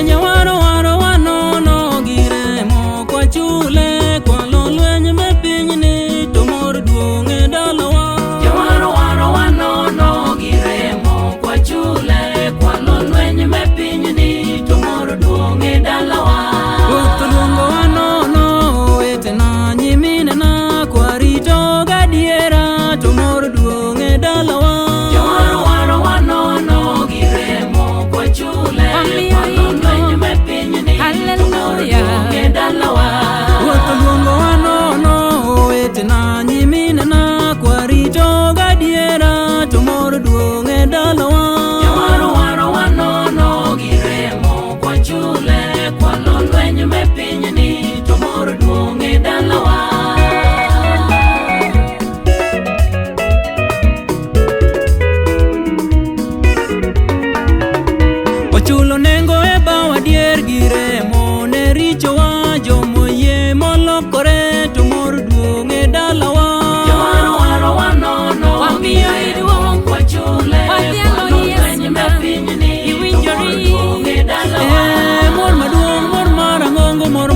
Nyawaro waro wanono gi remo kwachule kwalo lweny me pinyni to mor duong' e dalawa. Jawaro waro wanono gi remo kwachule kwalo lweny me pinyni to mor duong' e dalawa. Ruoth oluongowa nono owetena nyiminena kwarito gadiera to mor duong' e dalawa. Jawaro waro wanono gi remo kwachule Wamiyo kwalo lweny iko. me pinyni to mor Hallelujah. duong' e dalawa. Ruoth oluongowa nono owetena nyiminena kwarito gadiera to mor duong' e dalawa. Jawaro waro wanono gi remo kwachule kwalo lweny me pinyni to mor duong' e dalawa. Ochulo nengo e bao adier gi remo ne richowa jomoyie molokore to mor duong' e dalawa. Jawaro waro wanono Wamiyo gi remo iduong'. kwachule Wadhialo kwalo Yesu lweny me na. pinyni to mor Iwinjori. duong' e dalawa. Mor maduong' mor mar ang'ongo mor